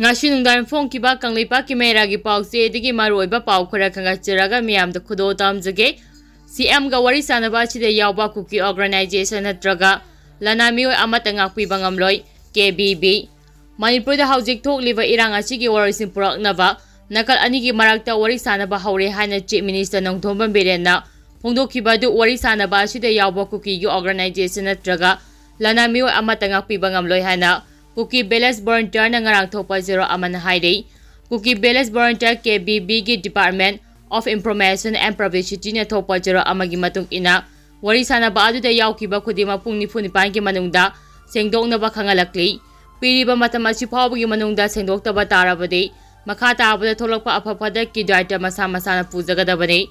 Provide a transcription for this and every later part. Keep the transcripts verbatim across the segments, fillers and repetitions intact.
ꯉꯁꯤ ꯅꯨꯡꯗꯥꯡ ꯐꯣꯡꯈꯤꯕ ꯀꯪꯂꯩꯄꯥꯛꯀꯤ ꯃꯦꯔꯥꯒꯤ ꯄꯥꯎꯆꯦꯗꯒꯤ ꯃꯔꯨꯑꯣꯏꯕ ꯄꯥꯎ ꯈꯔ ꯈꯪꯒꯠꯆꯔꯒ ꯃꯤꯌꯥꯝꯗ ꯈꯨꯗꯣꯜ ꯇꯝꯖꯒꯦ꯫ ꯁꯤ ꯑꯦꯝꯒ ꯋꯥꯔꯤ ꯁꯥꯟꯅꯕ ꯑꯁꯤꯗ ꯌꯥꯎꯕ ꯀꯨꯀꯤ ꯑꯣꯔꯒꯅꯥꯏꯖꯦꯁꯟ ꯅꯠꯇ꯭ꯔꯒ ꯂꯅꯥꯏ ꯃꯤꯑꯣꯏ ꯑꯃꯠꯇ ꯉꯥꯛꯄꯤꯕ ꯉꯝꯂꯣꯏ, ꯀꯦ ꯕꯤ ꯕꯤ꯫ ꯃꯅꯤꯄꯨꯔꯗ ꯍꯧꯖꯤꯛ ꯊꯣꯛꯂꯤꯕ ꯏꯔꯥꯡ ꯑꯁꯤꯒꯤ ꯋꯥꯔꯣꯏꯁꯤꯟ ꯄꯨꯔꯛꯅꯕ ꯅꯥꯀꯜ ꯑꯅꯤꯒꯤ ꯃꯔꯛꯇ ꯋꯥꯔꯤ ꯁꯥꯟꯅꯕ ꯍꯧꯔꯦ ꯍꯥꯏꯅ ꯆꯤꯐ ꯃꯤꯅꯤꯁꯇꯔ ꯅꯣꯡꯊꯣꯝꯕꯝ ꯕꯤꯔꯦꯟꯅ ꯐꯣꯡꯗꯣꯛꯈꯤꯕ ꯑꯗꯨ ꯋꯥꯔꯤ ꯁꯥꯟꯅꯕ ꯑꯁꯤꯗ ꯌꯥꯎꯕ ꯀꯨꯀꯤꯒꯤ ꯑꯣꯔꯒꯅꯥꯏꯖꯦꯁꯟ ꯅꯠꯇ꯭ꯔꯒ ꯂꯅꯥꯏ ꯃꯤꯑꯣꯏ ꯑꯃꯠꯇ ꯉꯥꯛꯄꯤꯕ ꯉꯝꯂꯣꯏ ꯍꯥꯏꯅ ꯀꯨꯀꯤ ꯚꯤꯂꯦꯖ ꯚꯣꯂꯨꯟꯇꯤꯌꯔꯅ ꯉꯔꯥꯡ ꯊꯣꯛꯄ ꯖꯦꯔꯣ ꯑꯃꯅ ꯍꯥꯏꯔꯤ꯫ Kuki village volunteer, K B ꯕꯤꯒꯤ Department of Information and Publicityꯅ ꯊꯣꯛꯄ ꯖꯦꯔꯣ ꯑꯃꯒꯤ ꯃꯇꯨꯡ ꯏꯟꯅ, ꯋꯥꯔꯤ ꯁꯥꯟꯅꯕ ꯑꯗꯨꯗ ꯌꯥꯎꯈꯤꯕ ꯈꯨꯗꯤꯡꯃꯛ ꯄꯨꯡ ꯅꯤꯐꯨ ꯅꯤꯄꯥꯟꯒꯤ ꯃꯅꯨꯡꯗ ꯁꯦꯡꯗꯣꯛꯅꯕ ꯈꯪꯍꯜꯂꯛꯂꯤ꯫ ꯄꯤꯔꯤꯕ ꯃꯇꯝ ꯑꯁꯤ ꯐꯥꯎꯕꯒꯤ ꯃꯅꯨꯡꯗ ꯁꯦꯡꯗꯣꯛꯇꯕ ꯇꯥꯔꯕꯗꯤ, ꯃꯈꯥ ꯇꯥꯕꯗ ꯊꯣꯛꯂꯛꯄ ꯑꯐ ꯐꯠꯇꯒꯤ ꯗꯥꯏꯇ ꯃꯁꯥ ꯃꯁꯥꯅ ꯄꯨꯖꯒꯗꯕꯅꯤ꯫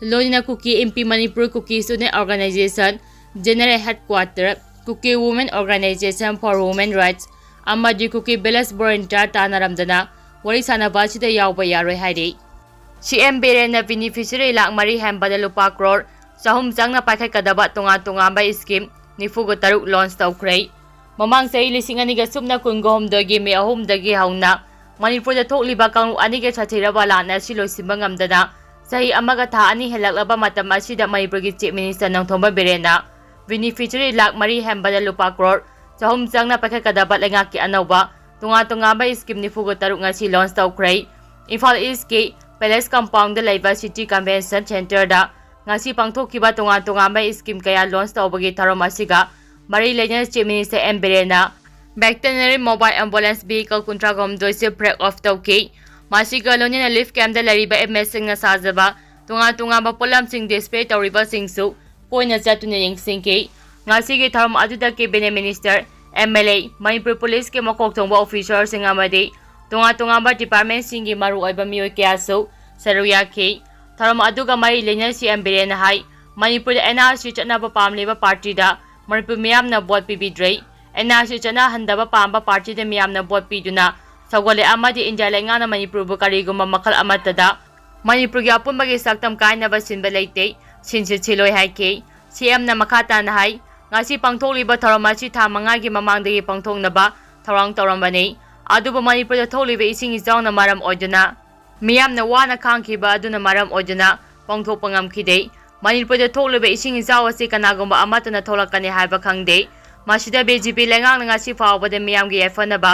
ꯂꯣꯏꯅꯅ Kuki Inpi Manipur Kuki student organization, general headquarter, Kuki women organization for women rights ꯑꯃꯗꯤ ꯀꯨꯀꯤ ꯚꯤꯂꯦꯖ ꯚꯣꯂꯨꯟꯇꯤꯌꯔ ꯇꯥꯟꯅꯔꯝꯗꯅ ꯋꯥꯔꯤ ꯁꯥꯟꯅꯕ ꯑꯁꯤꯗ ꯌꯥꯎꯕ ꯌꯥꯔꯣꯏ ꯍꯥꯏꯔꯤ꯫ ꯁꯤ ꯑꯦꯝ ꯕꯤꯔꯦꯟꯅ ꯕꯦꯅꯤꯐꯤꯁꯔꯤ ꯂꯥꯈ ꯃꯔꯤ ꯍꯦꯟꯕꯗ ꯂꯨꯄꯥ ꯀ꯭ꯔꯣꯔ ꯆꯍꯨꯝ ꯆꯪꯅ ꯄꯥꯏꯈꯠꯀꯗꯕ ꯇꯣꯉꯥꯟ ꯇꯣꯉꯥꯟꯕ ꯁ꯭ꯀꯤꯝ ꯅꯤꯐꯨꯒ ꯇꯔꯨꯛ ꯂꯣꯟꯆ ꯇꯧꯈ꯭ꯔꯦ꯫ ꯃꯃꯥꯡ ꯆꯍꯤ ꯂꯤꯁꯤꯡ ꯑꯅꯤꯒ ꯁꯨꯞꯅ ꯀꯨꯟꯒ ꯍꯨꯝꯗꯣꯏꯒꯤ ꯃꯦ ꯑꯍꯨꯝꯗꯒꯤ ꯍꯧꯅ ꯃꯅꯤꯄꯨꯔꯗ ꯊꯣꯛꯂꯤꯕ ꯀꯥꯡꯂꯨꯞ ꯑꯅꯤꯒꯤ ꯁꯥꯊꯤꯔꯕ ꯂꯥꯟ ꯑꯁꯤ ꯂꯣꯏꯁꯤꯟꯕ ꯉꯝꯗꯅ ꯆꯍꯤ ꯑꯃꯒ ꯊꯥ ꯑꯅꯤ ꯍꯦꯜꯂꯛꯂꯕ ꯃꯇꯝ ꯑꯁꯤꯗ ꯃꯅꯤꯄꯨꯔꯒꯤ ꯆꯤꯐ ꯃꯤꯅꯤꯁꯇꯔ ꯅꯣꯡꯊꯣꯝꯕꯝ ꯕꯤꯔꯦꯟꯅ ꯕꯦꯅꯤꯐꯤꯁꯔꯤ ꯂꯥꯈ ꯃꯔꯤ ꯍꯦꯟꯕꯗ ꯂꯨꯄꯥ ꯀ꯭ꯔꯣꯔ ꯆꯍꯨꯝ ꯆꯪꯅ ꯄꯥꯏꯈꯠꯀꯗꯕ ꯂꯩꯉꯥꯛꯀꯤ ꯑꯅꯧꯕ ꯇꯣꯉꯥꯟ ꯇꯣꯉꯥꯟꯕ ꯁ꯭ꯀꯤꯝ ꯅꯤꯐꯨꯒ ꯇꯔꯨꯛ ꯉꯁꯤ ꯂꯣꯟꯆ ꯇꯧꯈ꯭ꯔꯦ꯫ ꯏꯝꯐꯥꯜ ꯏꯁꯀꯤ ꯄꯦꯂꯦꯁ ꯀꯝꯄꯥꯎꯟꯗ ꯂꯩꯕ ꯁꯤꯇꯤ ꯀꯟꯚꯦꯟꯁꯟ ꯁꯦꯟꯇꯔꯗ ꯉꯁꯤ ꯄꯥꯡꯊꯣꯛꯈꯤꯕ ꯇꯣꯉꯥꯟ ꯇꯣꯉꯥꯟꯕ ꯁ꯭ꯀꯤꯝ ꯀꯌꯥ ꯂꯣꯟꯆ ꯇꯧꯕꯒꯤ ꯊꯧꯔꯝ ꯑꯁꯤꯒ ꯃꯔꯤ ꯂꯩꯅꯅ ꯆꯤꯐ ꯃꯤꯅꯤꯁꯇꯔ ꯑꯦꯝ ꯕꯤꯔꯦꯟꯅ ꯚꯦꯇꯦꯅꯔꯤ ꯃꯣꯕꯥꯏꯜ ꯑꯦꯝꯕꯨꯂꯦꯟꯁ ꯚꯤꯍꯤꯀꯜ ꯀꯨꯟꯊ꯭ꯔꯥ ꯍꯨꯝꯗꯣꯏꯁꯨ ꯐ꯭ꯂꯦꯒ ꯑꯣꯐ ꯇꯧꯈꯤ꯫ ꯃꯁꯤꯒ ꯂꯣꯏꯅꯅ ꯂꯤꯐ ꯀꯦꯝꯞꯇ ꯂꯩꯔꯤꯕ ꯏꯟꯃꯦꯠꯁꯤꯡꯅ ꯁꯥꯖꯕ ꯇꯣꯉꯥꯟ ꯇꯣꯉꯥꯟꯕ ꯄꯣꯠꯂꯝꯁꯤꯡ ꯗꯤꯁꯄ꯭ꯂꯦ ꯇꯧꯔꯤꯕꯁꯤꯡꯁꯨ ꯀꯣꯏꯅ ꯆꯠꯇꯨꯅ ꯌꯦꯡꯁꯤꯟꯈꯤ꯫ ꯉꯁꯤꯒꯤ ꯊꯧꯔꯝ ꯑꯗꯨꯗ cabinet minister, M L A, Manipur ꯄꯨꯂꯤꯁꯀꯤ ꯃꯀꯣꯛ ꯊꯣꯡꯕ ꯑꯣꯐꯤꯁꯔꯁꯤꯡ ꯑꯃꯗꯤ ꯇꯣꯉꯥꯟ ꯇꯣꯉꯥꯟꯕ ꯗꯤꯄꯥꯔꯠꯃꯦꯟꯁꯤꯡꯒꯤ ꯃꯔꯨꯑꯣꯏꯕ ꯃꯤꯑꯣꯏ ꯀꯌꯥꯁꯨ ꯁꯔꯨꯛ ꯌꯥꯈꯤ꯫ ꯊꯧꯔꯝ ꯑꯗꯨꯒ ꯃꯔꯤ ꯂꯩꯅꯅ ꯁꯤ ꯑꯦꯝ ꯕꯤꯔꯦꯟꯅ ꯍꯥꯏ, ꯃꯅꯤꯄꯨꯔꯗ ꯑꯦꯟ ꯑꯥꯔ ꯁꯤ ꯆꯠꯅꯕ ꯄꯥꯝꯂꯤꯕ ꯄꯥꯔꯇꯤꯗ ꯃꯅꯤꯄꯨꯔ ꯃꯤꯌꯥꯝꯅ ꯚꯣꯠ ꯄꯤꯕꯤꯗ꯭ꯔꯦ꯫ ꯑꯦꯟ ꯑꯥꯔ ꯁꯤ ꯆꯠꯅꯍꯟꯗꯕ ꯄꯥꯝꯕ ꯄꯥꯔꯇꯤꯗ ꯃꯤꯌꯥꯝꯅ ꯚꯣꯠ ꯄꯤꯗꯨꯅ ꯁꯧꯒꯠꯂꯦ ꯑꯃꯗꯤ ꯏꯟꯗꯤꯌꯥ ꯂꯩꯉꯥꯛꯅ ꯃꯅꯤꯄꯨꯔꯕꯨ ꯀꯔꯤꯒꯨꯝꯕ ꯃꯈꯜ ꯑꯃꯠꯇꯗ ꯃꯅꯤꯄꯨꯔꯒꯤ ꯑꯄꯨꯟꯕꯒꯤ ꯁꯛꯇꯝ ꯀꯥꯏꯅꯕ ꯁꯤꯟꯕ ꯂꯩꯇꯦ, ꯁꯤꯟꯁꯨ ꯁꯤꯜꯂꯣꯏ ꯍꯥꯏꯈꯤ꯫ ꯁꯤ ꯑꯦꯝꯅ ꯃꯈꯥ ꯇꯥꯅ ꯍꯥꯏ, ꯉꯁꯤ ꯄꯥꯡꯊꯣꯛꯂꯤꯕ ꯊꯧꯔꯝ ꯑꯁꯤ ꯊꯥ ꯃꯉꯥꯒꯤ ꯃꯃꯥꯡꯗꯒꯤ ꯄꯥꯡꯊꯣꯛꯅꯕ ꯊꯧꯔꯥꯡ ꯇꯧꯔꯝꯕꯅꯤ꯫ ꯑꯗꯨꯕꯨ ꯃꯅꯤꯄꯨꯔꯗ ꯊꯣꯛꯂꯤꯕ ꯏꯁꯤꯡ ꯏꯆꯥꯎꯅ ꯃꯔꯝ ꯑꯣꯏꯗꯨꯅ ꯃꯤꯌꯥꯝꯅ ꯋꯥꯅ ꯈꯥꯡꯈꯤꯕ ꯑꯗꯨꯅ ꯃꯔꯝ ꯑꯣꯏꯗꯨꯅ ꯄꯥꯡꯊꯣꯛꯄ ꯉꯝꯈꯤꯗꯦ꯫ ꯃꯅꯤꯄꯨꯔꯗ ꯊꯣꯛꯂꯤꯕ ꯏꯁꯤꯡ ꯏꯆꯥꯎ ꯑꯁꯤ ꯀꯅꯥꯒꯨꯝꯕ ꯑꯃꯠꯇꯅ ꯊꯣꯛꯂꯛꯀꯅꯤ ꯍꯥꯏꯕ ꯈꯪꯗꯦ꯫ ꯃꯁꯤꯗ ꯕꯤ ꯖꯦ ꯄꯤ ꯂꯩꯉꯥꯛꯅ ꯉꯁꯤ ꯐꯥꯎꯕꯗ ꯃꯤꯌꯥꯝꯒꯤ ꯌꯥꯏꯐꯅꯕ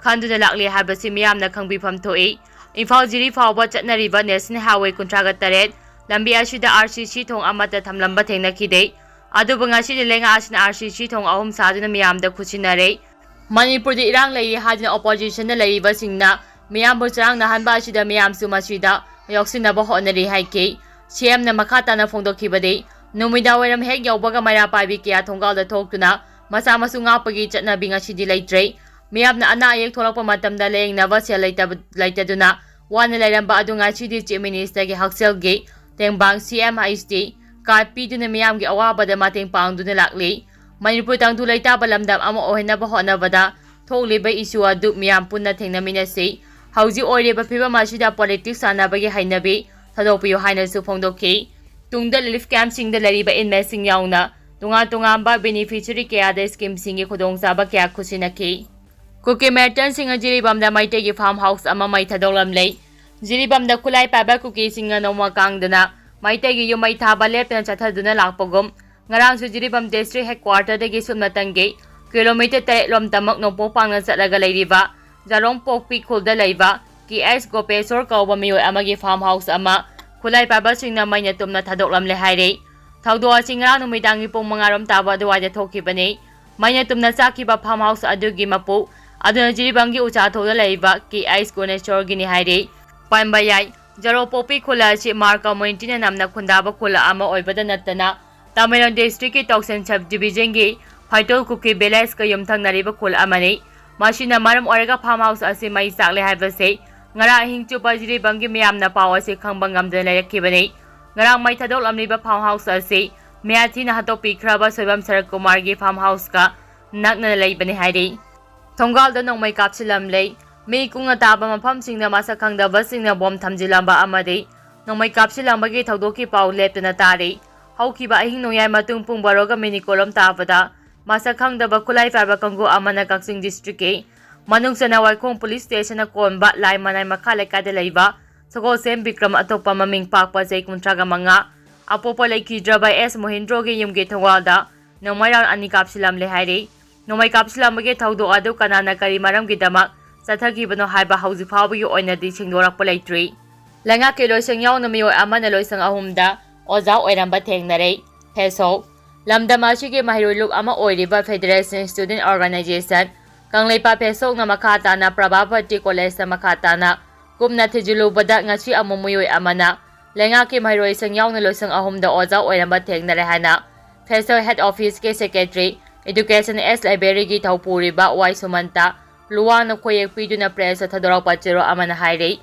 ꯈꯟꯗꯨꯅ ꯂꯥꯛꯂꯤ ꯍꯥꯏꯕꯁꯤ ꯃꯤꯌꯥꯝꯅ ꯈꯪꯕꯤꯐꯝ ꯊꯣꯛꯏ꯫ ꯏꯝꯐꯥꯜ ꯖꯤꯔꯤ ꯐꯥꯎꯕ ꯆꯠꯅꯔꯤꯕ ꯅꯦꯁꯅꯦꯜ ꯍꯥꯏꯋꯦ ꯀꯨꯟꯊ꯭ꯔꯥꯒ ꯇꯔꯦꯠ ꯂꯝꯕꯤ ꯑꯁꯤꯗ ꯑꯥꯔ ꯁꯤ ꯁꯤ ꯊꯣꯡ ꯑꯃꯠꯇ ꯊꯝꯂꯝꯕ ꯊꯦꯡꯅꯈꯤꯗꯦ꯫ ꯑꯗꯨꯕꯨ ꯉꯁꯤꯗꯤ ꯂꯩꯉꯥꯛ ꯑꯁꯤꯅ ꯑꯥꯔ ꯁꯤ ꯁꯤ ꯊꯣꯡ ꯑꯍꯨꯝ ꯁꯥꯗꯨꯅ ꯃꯤꯌꯥꯝꯗ ꯈꯨꯠꯁꯤꯟꯅꯔꯦ꯫ ꯃꯅꯤꯄꯨꯔꯗ ꯏꯔꯥꯡ ꯂꯩꯔꯤ ꯍꯥꯏꯗꯨꯅ ꯑꯣꯄꯣꯖꯤꯁꯟꯗ ꯂꯩꯔꯤꯕꯁꯤꯡꯅ ꯃꯤꯌꯥꯝꯕꯨ ꯆꯔꯥꯡꯅꯍꯟꯕ ꯑꯁꯤꯗ ꯃꯤꯌꯥꯝꯁꯨ ꯃꯁꯤꯗ ꯌꯥꯎꯁꯤꯟꯅꯕ ꯍꯣꯠꯅꯔꯤ ꯍꯥꯏꯈꯤ꯫ ꯁꯤ ꯑꯦꯝꯅ ꯃꯈꯥ ꯇꯥꯅ ꯐꯣꯡꯗꯣꯛꯈꯤꯕꯗꯤ, ꯅꯨꯃꯤꯗꯥꯡ ꯋꯥꯏꯔꯝ ꯍꯦꯛ ꯌꯧꯕꯒ ꯃꯩꯔꯥ ꯄꯥꯏꯕꯤ ꯀꯌꯥ ꯊꯣꯡꯒꯥꯜꯗ ꯊꯣꯛꯇꯨꯅ ꯃꯆꯥ ꯃꯁꯨ ꯉꯥꯛꯄꯒꯤ ꯆꯠꯅꯕꯤ ꯉꯁꯤꯗꯤ ꯂꯩꯇ꯭ꯔꯦ꯫ ꯃꯤꯌꯥꯝꯅ ꯑꯅꯥ ꯑꯌꯦꯛ ꯊꯣꯛꯂꯛꯄ ꯃꯇꯝꯗ ꯂꯥꯌꯦꯡꯅꯕ ꯁꯦꯜ ꯂꯩꯇꯕ, ꯂꯩꯇꯗꯨꯅ ꯋꯥꯅ ꯂꯩꯔꯝꯕ ꯑꯗꯨ ꯉꯁꯤꯗꯤ ꯆꯤꯐ ꯃꯤꯅꯤꯁꯇꯔꯒꯤ ꯍꯛꯁꯦꯜꯒꯤ ꯇꯦꯡꯕꯥꯡ ꯁꯤ ꯑꯦꯝ ꯑꯩꯆ ꯗꯤ ꯀꯥꯔꯗ ꯄꯤꯗꯨꯅ ꯃꯤꯌꯥꯝꯒꯤ ꯑꯋꯥꯕꯗ ꯃꯇꯦꯡ ꯄꯥꯡꯗꯨꯅ ꯂꯥꯛꯂꯤ꯫ ꯃꯅꯤꯄꯨꯔ ꯇꯪꯗꯨ ꯂꯩꯇꯥꯕ ꯂꯝꯗꯝ ꯑꯃ ꯑꯣꯏꯍꯟꯅꯕ ꯍꯣꯠꯅꯕꯗ ꯊꯣꯛꯂꯤꯕ ꯏꯁꯨ ꯑꯗꯨ ꯃꯤꯌꯥꯝ ꯄꯨꯟꯅ ꯊꯦꯡꯅꯃꯤꯟꯅꯁꯤ꯫ ꯍꯧꯖꯤꯛ ꯑꯣꯏꯔꯤꯕ ꯐꯤꯕꯝ ꯑꯁꯤꯗ ꯄꯣꯂꯤꯇꯤꯛꯁ ꯁꯥꯟꯅꯕꯒꯤ ꯍꯩꯅꯕꯤ ꯊꯥꯗꯣꯛꯄꯤꯌꯨ ꯍꯥꯏꯅꯁꯨ ꯐꯣꯡꯗꯣꯛꯈꯤ꯫ ꯇꯨꯡꯗ ꯔꯤꯂꯤꯐ ꯀꯦꯝꯞꯁꯤꯡꯗ ꯂꯩꯔꯤꯕ ꯏꯟꯃꯦꯠꯁꯤꯡ ꯌꯥꯎꯅ ꯇꯣꯉꯥꯟ ꯇꯣꯉꯥꯟꯕ ꯕꯦꯅꯤꯐꯤꯁꯔꯤ ꯀꯌꯥꯗ ꯁ꯭ꯀꯤꯝꯁꯤꯡꯒꯤ ꯈꯨꯗꯣꯡꯆꯥꯕ ꯀꯌꯥ ꯈꯨꯠꯁꯤꯟꯅꯈꯤ꯫ ꯀꯨꯀꯤ ꯃꯤꯂꯤꯇꯦꯟꯠꯁꯤꯡꯅ ꯖꯤꯔꯤꯕꯥꯝꯗ ꯃꯩꯇꯩꯒꯤ ꯐꯥꯔꯝ ꯍꯥꯎꯁ ꯑꯃ ꯃꯩ ꯊꯥꯗꯣꯛꯂꯝꯂꯦ꯫ ꯖꯤꯔꯤꯕꯥꯝꯗ ꯈꯨꯠꯂꯥꯏ ꯄꯥꯏꯕ ꯀꯨꯀꯤꯁꯤꯡꯅ ꯅꯣꯡꯃ ꯀꯥꯡꯗꯅ ꯃꯩꯇꯩꯒꯤ ꯌꯨꯝ ꯃꯩ ꯊꯥꯕ ꯂꯦꯞꯇꯅ ꯆꯠꯊꯗꯨꯅ ꯂꯥꯛꯄꯒꯨꯝ, ꯉꯔꯥꯡꯁꯨ ꯖꯤꯔꯤꯕꯥꯝ ꯗꯤꯁꯇ꯭ꯔꯤꯛ ꯍꯦꯗꯀ꯭ꯋꯥꯇꯔꯗꯒꯤ ꯁꯨꯞꯅꯇꯪꯒꯤ ꯀꯤꯂꯣꯃꯤꯇꯔ ꯇꯔꯦꯠ ꯂꯣꯝꯇꯃꯛ ꯅꯣꯡꯄꯣꯛ ꯄꯥꯡꯅ ꯆꯠꯂꯒ ꯂꯩꯔꯤꯕ ꯖꯥꯔꯣꯡ ꯄꯣꯛꯄꯤ ꯈꯨꯜꯗ ꯂꯩꯕ ꯀꯦ ꯑꯩꯆ ꯒꯣꯄꯦꯁꯣꯔ ꯀꯧꯕ ꯃꯤꯑꯣꯏ ꯑꯃꯒꯤ ꯐꯥꯔꯝ ꯍꯥꯎꯁ ꯑꯃ ꯈꯨꯠꯂꯥꯏ ꯄꯥꯏꯕꯁꯤꯡꯅ ꯃꯩꯅ ꯇꯨꯝꯅ ꯊꯥꯗꯣꯛꯂꯝꯂꯦ ꯍꯥꯏꯔꯤ꯫ ꯊꯧꯗꯣꯛ ꯑꯁꯤ ꯉꯔꯥꯡ ꯅꯨꯃꯤꯗꯥꯡꯒꯤ ꯄꯨꯡ ꯃꯉꯥ ꯔꯣꯝ ꯇꯥꯕ ꯑꯗꯨꯋꯥꯏꯗ ꯊꯣꯛꯈꯤꯕꯅꯤ꯫ ꯃꯩꯅ ꯇꯨꯝꯅ ꯆꯥꯛꯈꯤꯕ ꯐꯥꯔꯝ ꯍꯥꯎꯁ ꯑꯗꯨꯒꯤ ꯃꯄꯨ ꯑꯗꯨꯅ ꯖꯤꯔꯤꯕꯥꯝꯒꯤ ꯎꯆꯥꯊꯧꯗ ꯂꯩꯕ ꯀꯦ ꯑꯩꯆ ꯒꯣꯅꯦꯁꯣꯔꯒꯤꯅꯤ ꯍꯥꯏꯔꯤ꯫ ꯄꯟꯕ ꯌꯥꯏ, ꯖꯥꯔꯣꯡ ꯄꯣꯛꯄꯤ ꯈꯨꯜ ꯑꯁꯤ ꯃꯥꯔ ꯀꯝꯃ꯭ꯌꯨꯅꯤꯇꯤꯅ ꯅꯝꯅ ꯈꯨꯟꯗꯥꯕ ꯈꯨꯜ ꯑꯃ ꯑꯣꯏꯕꯗ ꯅꯠꯇꯅ ꯇꯃꯦꯡꯂꯣꯡ ꯗꯤꯁꯇ꯭ꯔꯤꯛꯀꯤ ꯇꯣꯛꯁꯦꯟ ꯁꯕ ꯗꯤꯕꯤꯖꯟꯒꯤ ꯐꯩꯇꯣꯜ ꯀꯨꯀꯤ ꯚꯤꯂꯦꯖꯀ ꯌꯨꯝꯊꯪꯅꯔꯤꯕ ꯈꯨꯜ ꯑꯃꯅꯤ꯫ ꯃꯁꯤꯅ ꯃꯔꯝ ꯑꯣꯏꯔꯒ ꯐꯥꯔꯝ ꯍꯥꯎꯁ ꯑꯁꯤ ꯃꯩ ꯆꯥꯛꯂꯦ ꯍꯥꯏꯕꯁꯤ ꯉꯔꯥꯡ ꯑꯍꯤꯡ ꯆꯨꯞꯄ ꯖꯤꯔꯤꯕꯥꯝꯒꯤ ꯃꯤꯌꯥꯝꯅ ꯄꯥꯎ ꯑꯁꯤ ꯈꯪꯕ ꯉꯝꯗꯅ ꯂꯩꯔꯛꯈꯤꯕꯅꯤ꯫ ꯉꯔꯥꯡ ꯃꯩ ꯊꯥꯗꯣꯛꯂꯝꯂꯤꯕ ꯐꯥꯔꯝ ꯍꯥꯎꯁ ꯑꯁꯤ ꯃꯌꯥꯊꯤꯅ ꯍꯥꯠꯇꯣꯛꯄꯤꯈ꯭ꯔꯕ ꯁꯣꯏꯕꯝ ꯁꯔꯠ ꯀꯨꯃꯥꯔꯒꯤ ꯐꯥꯔꯝ ꯍꯥꯎꯁꯀ ꯅꯛꯅꯅ ꯂꯩꯕꯅꯤ ꯍꯥꯏꯔꯤ꯫ ꯊꯣꯡꯒꯥꯜꯗ ꯅꯣꯡꯃꯩ ꯀꯥꯞꯁꯤꯜꯂꯝꯂꯦ꯫ ꯃꯤ ꯀꯨꯡꯅ ꯇꯥꯕ ꯃꯐꯝꯁꯤꯡꯗ ꯃꯁꯛ ꯈꯪꯗꯕꯁꯤꯡꯅ ꯕꯣꯝ ꯊꯝꯖꯤꯜꯂꯝꯕ ꯑꯃꯗꯤ ꯅꯣꯡꯃꯩ ꯀꯥꯞꯁꯤꯜꯂꯝꯕꯒꯤ ꯊꯧꯗꯣꯛꯀꯤ ꯄꯥꯎ ꯂꯦꯞꯇꯅ ꯇꯥꯔꯤ꯫ ꯍꯧꯈꯤꯕ ꯑꯍꯤꯡ ꯅꯣꯡꯌꯥꯏ ꯃꯇꯨꯡ ꯄꯨꯡ ꯕꯥꯔꯣꯒ ꯃꯤꯅꯤꯠ ꯀꯨꯟꯔꯣꯝ ꯇꯥꯕꯗ ꯃꯁꯛ ꯈꯪꯗꯕ ꯈꯨꯠꯂꯥꯏ ꯄꯥꯏꯕ ꯀꯥꯡꯕꯨ ꯑꯃꯅ ꯀꯛꯆꯤꯡ ꯗꯤꯁꯇ꯭ꯔꯤꯛꯀꯤ ꯃꯅꯨꯡ ꯆꯟꯅ ꯋꯥꯏꯈꯣꯡ ꯄꯨꯂꯤꯁ ꯁ꯭ꯇꯦꯁꯟꯅ ꯀꯣꯟꯕ ꯂꯥꯏ ꯃꯅꯥꯏ ꯃꯈꯥ ꯂꯩꯀꯥꯏꯗ ꯂꯩꯕ ꯁꯒꯣꯜꯁꯦꯝ ꯕꯤꯀ꯭ꯔꯝ, ꯑꯇꯣꯞꯄ ꯃꯃꯤꯡ ꯄꯥꯛꯄ, ꯆꯍꯤ ꯀꯨꯟꯊ꯭ꯔꯥꯒ ꯃꯉꯥ, ꯑꯄꯣꯛꯄ ꯂꯩꯈꯤꯗ꯭ꯔꯕ ꯑꯦꯁ ꯃꯣꯍꯦꯟꯗ꯭ꯔꯣꯒꯤ ꯌꯨꯝꯒꯤ ꯊꯣꯡꯒꯥꯜꯗ ꯅꯣꯡꯃꯩ ꯔꯥꯎꯟ ꯑꯅꯤ ꯀꯥꯞꯁꯤꯜꯂꯝꯂꯦ ꯍꯥꯏꯔꯤ꯫ ꯅꯣꯡꯃꯩ ꯀꯥꯞꯁꯤꯜꯂꯝꯕꯒꯤ ꯊꯧꯗꯣꯛ ꯑꯗꯨ ꯀꯅꯥꯅ ꯀꯔꯤ ꯃꯔꯝꯒꯤꯗꯃꯛ ꯆꯠꯊꯈꯤꯕꯅꯣ ꯍꯥꯏꯕ ꯍꯧꯖꯤꯛ ꯐꯥꯎꯕꯒꯤ ꯑꯣꯏꯅꯗꯤ ꯁꯦꯡꯗꯣꯔꯛꯄ ꯂꯩꯇ꯭ꯔꯤ꯫ ꯂꯩꯉꯥꯛꯀꯤ ꯂꯣꯏꯁꯪ ꯌꯥꯎꯅ ꯃꯤꯑꯣꯏ ꯑꯃꯅ ꯂꯣꯏꯁꯪ ꯑꯍꯨꯝꯗ ꯑꯣꯖꯥ ꯑꯣꯏꯔꯝꯕ ꯊꯦꯡꯅꯔꯦ꯫ ꯐꯦꯁꯣꯛ꯫ ꯂꯝꯗꯝ ꯑꯁꯤꯒꯤ ꯃꯍꯩꯔꯣꯏ ꯂꯨꯞ ꯑꯃ ꯑꯣꯏꯔꯤꯕ Federation Student Organization, ꯀꯪꯂꯩꯄꯥꯛ ꯐꯦꯁꯣꯛꯅ ꯃꯈꯥ ꯇꯥꯅ ꯄ꯭ꯔꯚꯥꯄꯇꯤ ꯀꯣꯂꯦꯖꯇ ꯃꯈꯥ ꯇꯥꯅ ꯀꯨꯞꯅ ꯊꯤꯖꯤꯜꯂꯨꯕꯗ ꯉꯁꯤ ꯑꯃꯨꯛ ꯃꯤꯑꯣꯏ ꯑꯃꯅ ꯂꯩꯉꯥꯛꯀꯤ ꯃꯍꯩꯔꯣꯏꯁꯪ ꯌꯥꯎꯅ ꯂꯣꯏꯁꯪ ꯑꯍꯨꯝꯗ ꯑꯣꯖꯥ ꯑꯣꯏꯔꯝꯕ ꯊꯦꯡꯅꯔꯦ ꯍꯥꯏꯅ ꯐꯦꯁꯣꯛ ꯍꯦꯗ ꯑꯣꯐꯤꯁꯀꯤ ꯁꯦꯀ꯭ꯔꯦꯇꯔꯤ, ꯏꯗꯨꯀꯦꯁꯟ ꯑꯦꯁ ꯂꯥꯏꯕ꯭ꯔꯦꯔꯤꯒꯤ ꯊꯧꯄꯨꯔꯤꯕ ꯋꯥꯏ ꯁꯨꯃꯟꯇ ꯂꯨꯋꯥꯡꯅ ꯈꯣꯏꯌꯦꯛ ꯄꯤꯗꯨꯅ ꯄ꯭ꯔꯦꯁꯇ ꯊꯥꯗꯣꯔꯛꯄ ꯆꯦꯔꯣꯜ ꯑꯃꯅ ꯍꯥꯏꯔꯤ꯫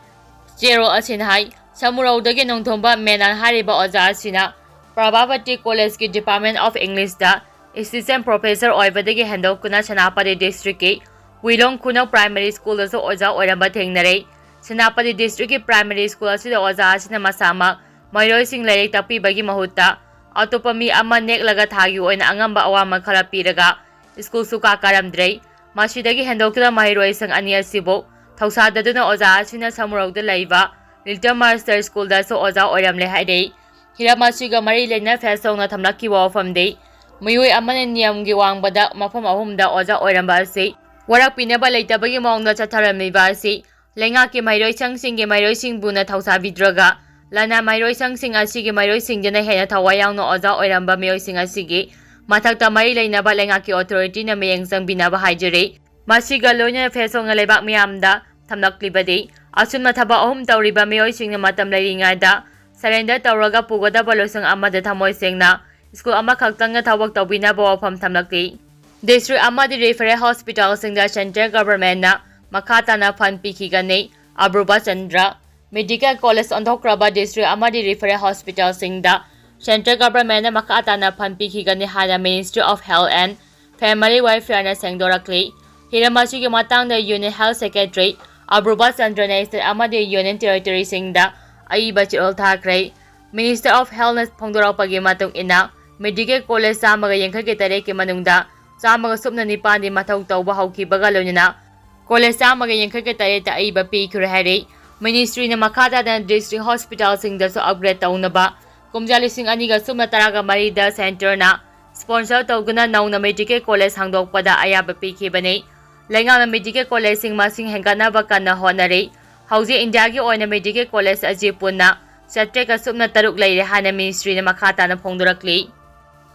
ꯆꯦꯔꯣꯜ ꯑꯁꯤꯅ ꯍꯥꯏ, ꯁꯃꯨꯔꯧꯗꯒꯤ ꯅꯣꯡꯊꯣꯝꯕ ꯃꯦꯅꯟ ꯍꯥꯏꯔꯤꯕ ꯑꯣꯖꯥ ꯑꯁꯤꯅ ꯄ꯭ꯔꯚꯥꯄꯇꯤ ꯀꯣꯂꯦꯖꯀꯤ Department of Englishꯇ Assistant Professor ꯑꯣꯏꯕꯗꯒꯤ ꯍꯦꯟꯗꯣꯛꯇꯨꯅ Senapati ꯗꯤꯁꯇ꯭ꯔꯤꯛꯀꯤ ꯋꯤꯂꯣꯡ ꯈꯨꯅꯧ ꯄ꯭ꯔꯥꯏꯃꯔꯤ ꯁ꯭ꯀꯨꯜꯗꯁꯨ ꯑꯣꯖꯥ ꯑꯣꯏꯔꯝꯕ ꯊꯦꯡꯅꯔꯦ꯫ ꯁꯦꯅꯥꯄꯇꯤ ꯗꯤꯁꯇ꯭ꯔꯤꯛꯀꯤ ꯄ꯭ꯔꯥꯏꯃꯔꯤ ꯁ꯭ꯀꯨꯜ ꯑꯁꯤꯗ ꯑꯣꯖꯥ ꯑꯁꯤꯅ ꯃꯁꯥꯃꯛ ꯃꯍꯩꯔꯣꯏꯁꯤꯡ ꯂꯥꯏꯔꯤꯛ ꯇꯥꯛꯄꯤꯕꯒꯤ ꯃꯍꯨꯠꯇ ꯑꯇꯣꯞꯄ ꯃꯤ ꯑꯃ ꯅꯦꯛꯂꯒ ꯊꯥꯒꯤ ꯑꯣꯏꯅ ꯑꯉꯝꯕ ꯑꯋꯥꯃꯟ ꯈꯔ ꯄꯤꯔꯒ ꯁ꯭ꯀꯨꯜꯁꯨ ꯀꯥ ꯀꯥꯔꯝꯗ꯭ꯔꯦ꯫ ꯃꯁꯤꯗꯒꯤ ꯍꯦꯟꯗꯣꯛꯇꯨꯅ ꯃꯍꯩꯔꯣꯏꯁꯪ ꯑꯅꯤ ꯑꯁꯤꯕꯨ ꯊꯧꯁꯥꯗꯗꯨꯅ ꯑꯣꯖꯥ ꯑꯁꯤꯅ ꯁꯃꯨꯔꯧꯗ ꯂꯩꯕ Little Master ꯁ꯭ꯀꯨꯜꯗꯁꯨ ꯑꯣꯖꯥ ꯑꯣꯏꯔꯝꯂꯦ ꯍꯥꯏꯔꯤ꯫ ꯍꯤꯔꯝ ꯑꯁꯤꯒ ꯃꯔꯤ ꯂꯩꯅ ꯐꯦꯁꯣꯛꯅ ꯊꯝꯂꯛꯈꯤꯕ ꯋꯥꯐꯝꯗꯤ ꯃꯤꯑꯣꯏ ꯑꯃꯅ ꯅꯤꯌꯝꯒꯤ ꯋꯥꯡꯃꯗ ꯃꯐꯝ ꯑꯍꯨꯝꯗ ꯑꯣꯖꯥ ꯑꯣꯏꯔꯝꯕ ꯑꯁꯤ ꯋꯥꯔꯛꯄꯤꯅꯕ ꯂꯩꯇꯕꯒꯤ ꯃꯑꯣꯡꯗ ꯆꯠꯊꯔꯝꯂꯤꯕ ꯑꯁꯤ ꯂꯩꯉꯥꯛꯀꯤ ꯃꯍꯩꯔꯣꯏꯁꯪꯁꯤꯡꯒꯤ ꯃꯍꯩꯔꯣꯏꯁꯤꯡꯕꯨꯅ ꯊꯧꯁꯥꯕꯤꯗ꯭ꯔꯒ ꯂꯅꯥꯏ ꯃꯍꯩꯔꯣꯏꯁꯪꯁꯤꯡ ꯑꯁꯤꯒꯤ ꯃꯍꯩꯔꯣꯏꯁꯤꯡꯗꯅ ꯍꯦꯟꯅ ꯊꯋꯥꯏ ꯌꯥꯎꯅ ꯑꯣꯖꯥ ꯑꯣꯏꯔꯝꯕ ꯃꯤꯑꯣꯏꯁꯤꯡ ꯑꯁꯤꯒꯤ ꯃꯊꯛꯇ ꯃꯔꯤ ꯂꯩꯅꯕ ꯂꯩꯉꯥꯛꯀꯤ ꯑꯣꯊꯣꯔꯤꯇꯤꯅ ꯃꯤꯠꯌꯦꯡ ꯆꯪꯕꯤꯅꯕ ꯍꯥꯏꯖꯔꯤ꯫ ꯃꯁꯤꯒ ꯂꯣꯏꯅꯅ ꯐꯦꯁꯣꯛꯅ ꯂꯩꯕꯥꯛ ꯃꯤꯌꯥꯝꯗ ꯊꯝꯂꯛꯂꯤꯕꯗꯤ ꯑꯆꯨꯝꯕ ꯊꯕꯛ ꯑꯍꯨꯝ ꯇꯧꯔꯤꯕ ꯃꯤꯑꯣꯏꯁꯤꯡꯅ ꯃꯇꯝ ꯂꯩꯔꯤꯉꯩꯗ surrender ꯇꯧꯔꯒ ꯄꯨꯒꯗꯕ ꯂꯣꯏꯁꯪ ꯑꯃꯗ ꯊꯃꯣꯏ ꯁꯦꯡꯅ ꯁ꯭ꯀꯨꯜ ꯑꯃꯈꯛꯇꯪꯅ ꯊꯕꯛ ꯇꯧꯕꯤꯅꯕ ꯋꯥꯐꯝ ꯊꯝꯂꯛꯂꯤ꯫ ꯗꯤꯁꯇ꯭ꯔꯤꯛ ꯑꯃꯗꯤ referral ꯍꯣꯁꯄꯤꯇꯥꯜꯁꯤꯡꯗ central governmentꯅ ꯃꯈꯥ ꯇꯥꯅ fund ꯄꯤꯈꯤꯒꯅꯤ꯫ ꯑꯕ꯭ꯔꯨꯕ ꯆꯟꯗ꯭ꯔ꯫ Medical college ꯑꯣꯟꯊꯣꯛꯈ꯭ꯔꯕ ꯗꯤꯁꯇ꯭ꯔꯤꯛ ꯑꯃꯗꯤ referral ꯍꯣꯁꯄꯤꯇꯥꯜꯁꯤꯡꯗ central governmentꯅ ꯃꯈꯥ ꯇꯥꯅ fund ꯄꯤꯈꯤꯒꯅꯤ ꯍꯥꯏꯅ Ministry of Health and Family Welfareꯅ ꯁꯦꯡꯗꯣꯔꯛꯂꯤ꯫ ꯍꯤꯔꯝ ꯑꯁꯤꯒꯤ ꯃꯇꯥꯡꯗ Union Health Secretary ꯑꯕ꯭ꯔꯨꯕ ꯆꯟꯗ꯭ꯔꯅ state ꯑꯃꯗꯤ union territoryꯁꯤꯡꯗ ꯑꯏꯕ ꯆꯦꯔꯣꯜ ꯊꯥꯈ꯭ꯔꯦ꯫ Minister of Healthꯅ ꯐꯣꯡꯗꯣꯔꯛꯄꯒꯤ ꯃꯇꯨꯡ ꯏꯟꯅ, medical college ꯆꯥꯝꯃꯒ ꯌꯥꯡꯈꯩꯒ ꯇꯔꯦꯠꯀꯤ ꯃꯅꯨꯡꯗ ꯆꯥꯝꯃꯒ ꯁꯨꯞꯅ ꯅꯤꯄꯥꯟꯗꯤ ꯃꯊꯧ ꯇꯧꯕ ꯍꯧꯈꯤꯕꯒ ꯂꯣꯏꯅꯅ ꯀꯣꯂꯦꯖ ꯆꯥꯝꯃꯒ ꯌꯥꯡꯈꯩꯒ ꯇꯔꯦꯠꯇ ꯑꯏꯕ ꯄꯤꯈ꯭ꯔꯦ ꯍꯥꯏꯔꯤ꯫ ꯃꯤꯅꯤꯁꯇ꯭ꯔꯤꯅ ꯃꯈꯥ ꯇꯥꯅ ꯗꯤꯁꯇ꯭ꯔꯤꯛ ꯍꯣꯁꯄꯤꯇꯥꯜꯁꯤꯡꯗꯁꯨ ꯑꯞꯒ꯭ꯔꯦꯗ ꯇꯧꯅꯕ ꯀꯨꯝꯖꯥ ꯂꯤꯁꯤꯡ ꯑꯅꯤꯒ ꯁꯨꯞꯅ ꯇꯔꯥꯒ ꯃꯔꯤꯗ ꯁꯦꯟꯇꯔꯅ ꯁ꯭ꯄꯣꯟꯁꯔ ꯇꯧꯗꯨꯅ ꯅꯧꯅ ꯃꯦꯗꯤꯀꯦꯜ ꯀꯣꯂꯦꯖ ꯍꯥꯡꯗꯣꯛꯄꯗ ꯑꯌꯥꯕ ꯄꯤꯈꯤꯕꯅꯤ꯫ ꯂꯩꯉꯥꯛꯅ ꯃꯦꯗꯤꯀꯦꯜ ꯀꯣꯂꯦꯖꯁꯤꯡ ꯃꯁꯤꯡ ꯍꯦꯟꯒꯠꯅꯕ ꯀꯟꯅ ꯍꯣꯠꯅꯔꯤ꯫ ꯍꯧꯖꯤꯛ ꯏꯟꯗꯤꯌꯥꯒꯤ ꯑꯣꯏꯅ ꯃꯦꯗꯤꯀꯦꯜ ꯀꯣꯂꯦꯖ ꯑꯁꯤ ꯄꯨꯟꯅ ꯆꯥꯇ꯭ꯔꯦꯠꯀ ꯁꯨꯞꯅ ꯇꯔꯨꯛ ꯂꯩꯔꯦ ꯍꯥꯏꯅ ꯃꯤꯅꯤꯁꯇ꯭ꯔꯤꯅ ꯃꯈꯥ ꯇꯥꯅ ꯐꯣꯡꯗꯣꯔꯛꯂꯤ꯫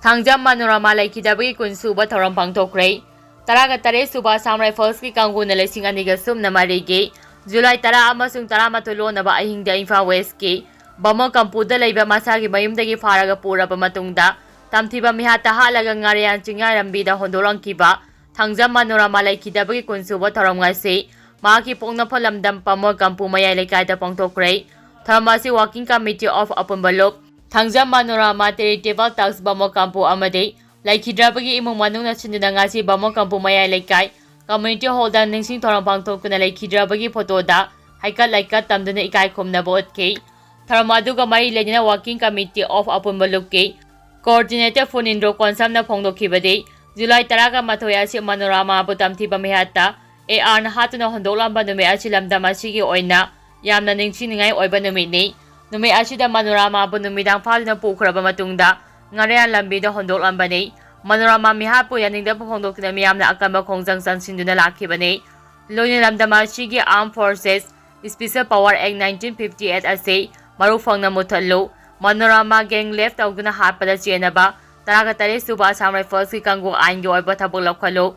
ꯊꯥꯡꯖꯝ ꯃꯅꯣꯔꯃꯥ ꯂꯩꯈꯤꯗꯕꯒꯤ ꯀꯨꯟ ꯁꯨꯕ ꯊꯧꯔꯝ ꯄꯥꯡꯊꯣꯛꯈ꯭ꯔꯦ꯫ ꯇꯔꯥꯒ ꯇꯔꯦꯠ ꯁꯨꯕ ꯑꯁꯥꯝ ꯔꯥꯏꯐꯜꯁꯀꯤ ꯀꯥꯡꯕꯨꯅ ꯂꯤꯁꯤꯡ ꯑꯅꯤꯒ ꯁꯨꯞꯅ ꯃꯔꯤꯒꯤ ꯖꯨꯂꯥꯏ ꯇꯔꯥ ꯑꯃꯁꯨꯡ ꯇꯔꯥꯃꯥꯊꯣꯏ ꯂꯣꯟꯅꯕ ꯑꯍꯤꯡꯗ ꯏꯝꯐꯥꯜ ꯋꯦꯁꯀꯤ ꯕꯥꯃꯣꯟ ꯀꯝꯄꯨꯗ ꯂꯩꯕ ꯃꯁꯥꯒꯤ ꯃꯌꯨꯝꯗꯒꯤ ꯐꯥꯔꯒ ꯄꯨꯔꯕ ꯃꯇꯨꯡꯗ ꯇꯝꯊꯤꯕ ꯃꯤꯍꯥꯠꯇ ꯍꯥꯠꯂꯒ ꯉꯥꯔꯤꯌꯥꯟ ꯆꯤꯡꯌꯥ ꯂꯝꯕꯤꯗ ꯍꯣꯟꯗꯣꯛꯂꯝꯈꯤꯕ ꯊꯥꯡꯖꯝ ꯃꯅꯣꯔꯃꯥ ꯂꯩꯈꯤꯗꯕꯒꯤ ꯀꯨꯟ ꯁꯨꯕ ꯊꯧꯔꯝ ꯉꯁꯤ ꯃꯍꯥꯛꯀꯤ ꯄꯣꯛꯅꯐꯝ ꯂꯝꯗꯝ ꯕꯥꯃꯣꯟ ꯀꯝꯄꯨ ꯃꯌꯥꯏ ꯂꯩꯀꯥꯏꯗ ꯄꯥꯡꯊꯣꯛꯈ꯭ꯔꯦ꯫ ꯊꯧꯔꯝ ꯑꯁꯤ Working Committee of ꯑꯄꯨꯟꯕ ꯂꯨꯞ, ꯊꯥꯡꯖꯝ ꯃꯅꯣꯔꯃꯥ Charitable Trust ꯕꯥꯃꯣꯟ ꯀꯝꯄꯨ ꯑꯃꯗꯤ ꯂꯩꯈꯤꯗ꯭ꯔꯕꯒꯤ ꯏꯃꯨꯡ ꯃꯅꯨꯡꯅ ꯁꯤꯟꯗꯨꯅ ꯉꯁꯤ ꯕꯥꯃꯣꯟ ꯀꯝꯄꯨ ꯃꯌꯥꯏ ꯂꯩꯀꯥꯏ ꯀꯝꯃ꯭ꯌꯨꯅꯤꯇꯤ ꯍꯣꯜꯗ ꯅꯤꯡꯁꯤꯡ ꯊꯧꯔꯝ ꯄꯥꯡꯊꯣꯛꯇꯨꯅ ꯂꯩꯈꯤꯗ꯭ꯔꯕꯒꯤ ꯐꯣꯇꯣꯗ ꯍꯩꯀꯠ ꯂꯩꯀꯠ ꯇꯝꯗꯨꯅ ꯏꯀꯥꯏ ꯈꯨꯝꯅꯕ ꯎꯠꯈꯤ꯫ ꯊꯧꯔꯝ ꯑꯗꯨꯒ ꯃꯔꯤ ꯂꯩꯅꯅ Working Committee of ꯑꯄꯨꯟꯕ ꯂꯨꯞꯀꯤ Coordinator ꯐꯨꯅꯤꯟꯗ꯭ꯔꯣ ꯀꯣꯟꯁꯝꯅ ꯐꯣꯡꯗꯣꯛꯈꯤꯕꯗꯤ, ꯖꯨꯂꯥꯏ ꯇꯔꯥꯒ ꯃꯥꯊꯣꯏ ꯑꯁꯤ ꯃꯅꯣꯔꯃꯥꯕꯨ ꯇꯝꯊꯤꯕ ꯃꯤꯍꯥꯠꯇ ARꯅ ꯍꯥꯠꯇꯨꯅ ꯍꯣꯟꯗꯣꯛꯂꯝꯕ ꯅꯨꯃꯤꯠ ꯑꯁꯤ ꯂꯝꯗꯝ ꯑꯁꯤꯒꯤ ꯑꯣꯏꯅ ꯌꯥꯝꯅ ꯅꯤꯡꯁꯤꯡꯅꯤꯡꯉꯥꯏ ꯑꯣꯏꯕ ꯅꯨꯃꯤꯠꯅꯤ꯫ ꯅꯨꯃꯤꯠ ꯑꯁꯤꯗ ꯃꯅꯣꯔꯃꯥꯕꯨ ꯅꯨꯃꯤꯗꯥꯡ ꯐꯥꯗꯨꯅ ꯄꯨꯈ꯭ꯔꯕ ꯃꯇꯨꯡꯗ ꯉꯥꯔꯤꯌꯥꯟ ꯂꯝꯕꯤꯗ ꯍꯣꯟꯗꯣꯛꯂꯝꯕꯅꯤ꯫ ꯃꯅꯣꯔꯃꯥ ꯃꯤꯍꯥꯠꯄꯨ ꯌꯥꯅꯤꯡꯗꯕ ꯐꯣꯡꯗꯣꯛꯇꯨꯅ ꯃꯤꯌꯥꯝꯅ ꯑꯀꯟꯕ ꯈꯣꯡꯖꯪ ꯆꯪꯁꯤꯟꯗꯨꯅ ꯂꯥꯛꯈꯤꯕꯅꯤ꯫ ꯂꯣꯏꯅ ꯂꯝꯗꯝ ꯑꯁꯤꯒꯤ Armed Forces Special Power Act nineteen fifty eight ꯑꯁꯤ ꯃꯔꯨ ꯐꯪꯅ ꯃꯨꯊꯠꯂꯨ, ꯃꯅꯣꯔꯃꯥ gang rape ꯇꯧꯗꯨꯅ ꯍꯥꯠꯄꯗ ꯆꯦꯟꯅꯕ ꯇꯔꯥꯒ ꯇꯔꯦꯠ ꯁꯨꯕ ꯑꯁꯥꯝ ꯔꯥꯏꯐꯜꯁꯀꯤ ꯀꯥꯡꯕꯨ ꯑꯥꯏꯟꯒꯤ ꯑꯣꯏꯕ ꯊꯕꯛ ꯂꯧꯈꯠꯂꯨ꯫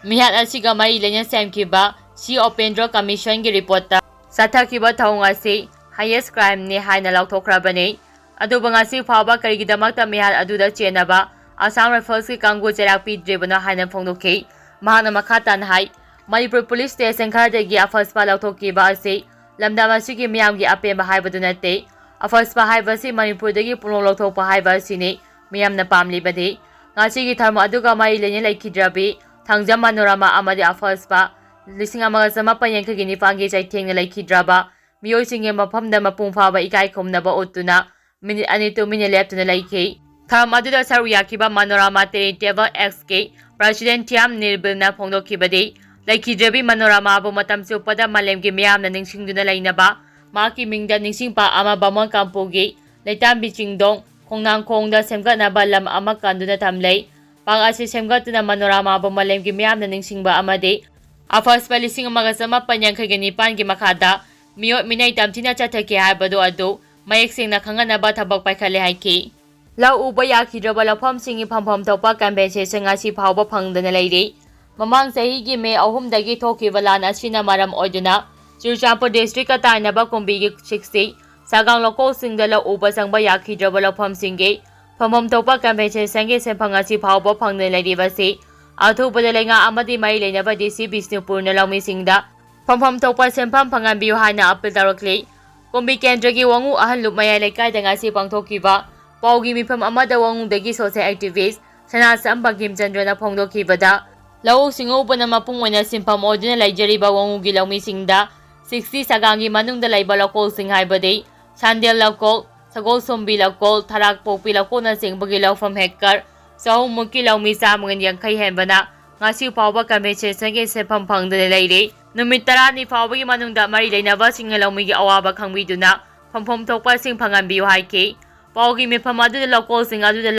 ꯃꯤꯍꯥꯠ ꯑꯁꯤꯒ ꯃꯔꯤ ꯂꯩꯅ ꯁꯦꯝꯈꯤꯕ ꯁꯤ ꯎꯄꯦꯟꯗ꯭ꯔ ꯀꯃꯤꯁꯟꯒꯤ ꯔꯤꯄꯣꯔꯠꯇ ꯆꯠꯊꯈꯤꯕ ꯊꯧꯑꯣꯡ ꯑꯁꯤ highest crimeꯅꯤ ꯍꯥꯏꯅ ꯂꯥꯎꯊꯣꯛꯈ꯭ꯔꯕꯅꯤ꯫ ꯑꯗꯨꯕꯨ ꯉꯁꯤ ꯐꯥꯎꯕ ꯀꯔꯤꯒꯤꯗꯃꯛꯇ ꯃꯤꯍꯥꯠ ꯑꯗꯨꯗ ꯆꯦꯟꯅꯕ ꯑꯁꯥꯝ ꯔꯥꯏꯐꯜꯁꯀꯤ ꯀꯥꯡꯕꯨ ꯆꯩꯔꯥꯛ ꯄꯤꯗ꯭ꯔꯤꯕꯅꯣ ꯍꯥꯏꯅ ꯐꯣꯡꯗꯣꯛꯈꯤ꯫ ꯃꯍꯥꯛꯅ ꯃꯈꯥ ꯇꯥꯅ ꯍꯥꯏ, ꯃꯅꯤꯄꯨꯔ ꯄꯨꯂꯤꯁ ꯁ꯭ꯇꯦꯁꯟ ꯈꯔꯗꯒꯤ ꯑꯐꯁꯄꯥ ꯂꯧꯊꯣꯛꯈꯤꯕ ꯑꯁꯤ ꯂꯝꯗꯝ ꯑꯁꯤꯒꯤ ꯃꯤꯌꯥꯝꯒꯤ ꯑꯄꯦꯟꯕ ꯍꯥꯏꯕꯗꯨ ꯅꯠꯇꯦ꯫ ꯑꯐꯁꯄꯥ ꯍꯥꯏꯕꯁꯤ ꯃꯅꯤꯄꯨꯔꯗꯒꯤ ꯄꯨꯡꯂꯧ ꯂꯧꯊꯣꯛꯄ ꯍꯥꯏꯕ ꯑꯁꯤꯅꯤ ꯃꯤꯌꯥꯝꯅ ꯄꯥꯝꯂꯤꯕꯗꯤ꯫ ꯉꯁꯤꯒꯤ ꯊꯧꯔꯝ ꯑꯗꯨꯒ ꯃꯔꯤ ꯂꯩꯅ ꯂꯩꯈꯤꯗ꯭ꯔꯕꯤ ꯊꯥꯡꯖꯝ ꯃꯅꯣꯔꯃꯥ ꯑꯃꯗꯤ ꯑꯐꯁꯄꯥ ꯂꯤꯁꯤꯡ ꯑꯃꯒ ꯆꯃꯥꯄꯟ ꯌꯥꯡꯈꯩꯒꯤ ꯅꯤꯄꯥꯟꯒꯤ ꯆꯩꯊꯦꯡꯅ ꯂꯩꯈꯤꯗ꯭ꯔꯕ ꯃꯤꯑꯣꯏꯁꯤꯡꯒꯤ ꯃꯐꯝꯗ ꯃꯄꯨꯡ ꯐꯥꯕ ꯏꯀꯥꯏ ꯈꯨꯝꯅꯕ ꯎꯠꯇꯨꯅ ꯃꯤꯅꯤꯠ ꯑꯅꯤ ꯇꯨꯃꯤꯟꯅ ꯂꯦꯞꯇꯨꯅ ꯂꯩꯈꯤ꯫ ꯊꯧꯔꯝ ꯑꯗꯨꯗ ꯁꯔꯨꯛ ꯌꯥꯈꯤꯕ ꯃꯅꯣꯔꯃꯥ Charitable Trustꯀꯤ President ꯊꯤꯌꯥꯝ ꯅꯤꯔꯕꯤꯜꯅ ꯐꯣꯡꯗꯣꯛꯈꯤꯕꯗꯤ, ꯂꯩꯈꯤꯗ꯭ꯔꯕꯤ ꯃꯅꯣꯔꯃꯥꯕꯨ ꯃꯇꯝ ꯆꯨꯞꯄꯗ ꯃꯥꯂꯦꯝꯒꯤ ꯃꯤꯌꯥꯝꯅ ꯅꯤꯡꯁꯤꯡꯗꯨꯅ ꯂꯩꯅꯕ ꯃꯍꯥꯛꯀꯤ ꯃꯤꯡꯗ ꯅꯤꯡꯁꯤꯡ ꯄꯥꯛ ꯑꯃ ꯕꯥꯃꯣꯟ ꯀꯥꯡꯄꯨꯒꯤ ꯂꯩꯇꯥꯝꯕꯤ ꯆꯤꯡꯗꯣꯡ ꯈꯣꯡꯅꯥꯡꯈꯣꯡꯗ ꯁꯦꯝꯒꯠꯅꯕ ꯂꯝ ꯑꯃ ꯀꯟꯗꯨꯅ ꯊꯝꯂꯦ꯫ ꯄꯥꯛ ꯑꯁꯤ ꯁꯦꯝꯒꯠꯇꯨꯅ ꯃꯅꯣꯔꯃꯥꯕꯨ ꯃꯥꯂꯦꯝꯒꯤ ꯃꯤꯌꯥꯝꯅ ꯅꯤꯡꯁꯤꯡꯕ ꯑꯃꯗꯤ ꯑꯐꯁꯄ ꯂꯤꯁꯤꯡ ꯑꯃꯒ ꯆꯃꯥꯄꯟ ꯌꯥꯡꯈꯩꯒ ꯅꯤꯄꯥꯟꯒꯤ ꯃꯈꯥꯗ ꯃꯤꯑꯣꯠ ꯃꯤꯅꯩ ꯇꯝꯊꯤꯅ ꯆꯠꯊꯈꯤ ꯍꯥꯏꯕꯗꯨ ꯑꯗꯨ ꯃꯌꯦꯛ ꯁꯦꯡꯅ ꯈꯪꯍꯟꯅꯕ ꯊꯕꯛ ꯄꯥꯏꯈꯠꯂꯦ ꯍꯥꯏꯈꯤ꯫ ꯂꯧ ꯎꯕ ꯌꯥꯈꯤꯗ꯭ꯔꯕ ꯂꯧꯐꯝꯁꯤꯡꯒꯤ ꯐꯪꯐꯝ ꯊꯣꯛꯄ compensation ꯉꯁꯤ ꯐꯥꯎꯕ ꯐꯪꯗꯅ ꯂꯩꯔꯤ꯫ ꯃꯃꯥꯡ ꯆꯍꯤꯒꯤ ꯃꯦ ꯑꯍꯨꯝꯗꯒꯤ ꯊꯣꯛꯈꯤꯕ ꯂꯥꯟ ꯑꯁꯤꯅ ꯃꯔꯝ ꯑꯣꯏꯗꯨꯅ ꯆꯨꯔꯆꯥꯟꯄꯨꯔ districtꯀ ꯇꯥꯏꯅꯕ ꯀꯨꯝꯕꯤꯒꯤ ꯁꯤꯛꯁꯇꯤ ꯁꯥꯒꯥꯡ ꯂꯧꯀꯣꯜꯁꯤꯡꯗ ꯂꯧ ꯎꯕ ꯆꯪꯕ ꯌꯥꯈꯤꯗ꯭ꯔꯕ ꯂꯧꯐꯝꯁꯤꯡꯒꯤ ꯐꯪꯐꯝ ꯊꯣꯛꯄ compensationꯒꯤ ꯁꯦꯟꯐꯝ ꯉꯁꯤ ꯐꯥꯎꯕ ꯐꯪꯗꯅ ꯂꯩꯔꯤꯕꯁꯤ ꯑꯊꯨꯕꯗ ꯂꯩꯉꯥꯛ ꯑꯃꯗꯤ ꯃꯔꯤ ꯂꯩꯅꯕ DC ꯕꯤꯁꯅꯨꯄꯨꯔꯅ ꯂꯧꯃꯤꯁꯤꯡꯗ ꯐꯪꯐꯝ ꯊꯣꯛꯄ ꯁꯦꯟꯐꯝ ꯐꯪꯍꯟꯕꯤꯌꯨ ꯍꯥꯏꯅ appeal ꯇꯧꯔꯛꯂꯤ꯫ ꯀꯨꯝꯕꯤ ꯀꯦꯟꯗ꯭ꯔꯒꯤ ꯋꯥꯉꯨ ꯑꯍꯟꯂꯨꯞ ꯃꯌꯥꯏ ꯂꯩꯀꯥꯏꯗ ꯉꯁꯤ ꯄꯥꯡꯊꯣꯛꯈꯤꯕ ꯄꯥꯎꯒꯤ ꯃꯤꯐꯝ ꯑꯃꯗ ꯋꯥꯉꯨꯗꯒꯤ social activist ꯁꯅꯥꯁꯝ ꯕꯪꯀꯤꯝꯆꯟꯗ꯭ꯔꯅ ꯐꯣꯡꯗꯣꯛꯈꯤꯕꯗ, ꯂꯧꯎ ꯁꯤꯡꯎꯕꯅ ꯃꯄꯨꯡ ꯑꯣꯏꯅ ꯁꯤꯟꯐꯝ ꯑꯣꯏꯗꯨꯅ ꯂꯩꯖꯔꯤꯕ ꯋꯥꯉꯨꯒꯤ ꯂꯧꯃꯤꯁꯤꯡꯗ ꯁꯤꯛꯁꯇꯤ ꯁꯥꯒꯥꯡꯒꯤ ꯃꯅꯨꯡꯗ ꯂꯩꯕ ꯂꯧꯀꯣꯜꯁꯤꯡ ꯍꯥꯏꯕꯗꯤ ꯁꯥꯟꯗꯦꯜ ꯂꯧꯀꯣꯜ, ꯁꯒꯣꯜꯁꯣꯝꯕꯤ ꯂꯧꯀꯣꯜ, ꯊꯔꯥꯛꯄꯣꯛꯄꯤ ꯂꯧꯀꯣꯜꯅꯆꯤꯡꯕꯒꯤ ꯂꯧꯐꯝ ꯍꯦꯛꯇꯔ ꯆꯍꯨꯝꯃꯨꯛꯀꯤ ꯂꯧꯃꯤ ꯆꯥꯝꯃꯒ ꯌꯥꯡꯈꯩ ꯍꯦꯟꯕꯅ ꯉꯁꯤ ꯐꯥꯎꯕ compensationꯒꯤ ꯁꯦꯟꯐꯝ ꯐꯪꯗꯅ ꯂꯩꯔꯤ꯫ ꯅꯨꯃꯤꯠ ꯇꯔꯥꯅꯤ ꯐꯥꯎꯕꯒꯤ ꯃꯅꯨꯡꯗ ꯃꯔꯤ ꯂꯩꯅꯕꯁꯤꯡꯅ ꯂꯧꯃꯤꯒꯤ ꯑꯋꯥꯕ ꯈꯪꯕꯤꯗꯨꯅ ꯐꯪꯐꯝ ꯊꯣꯛꯄꯁꯤꯡ ꯐꯪꯍꯟꯕꯤꯌꯨ ꯍꯥꯏꯈꯤ꯫ ꯄꯥꯎꯒꯤ ꯃꯤꯐꯝ ꯑꯗꯨꯗ ꯂꯧꯀꯣꯜꯁꯤꯡ ꯑꯗꯨꯗ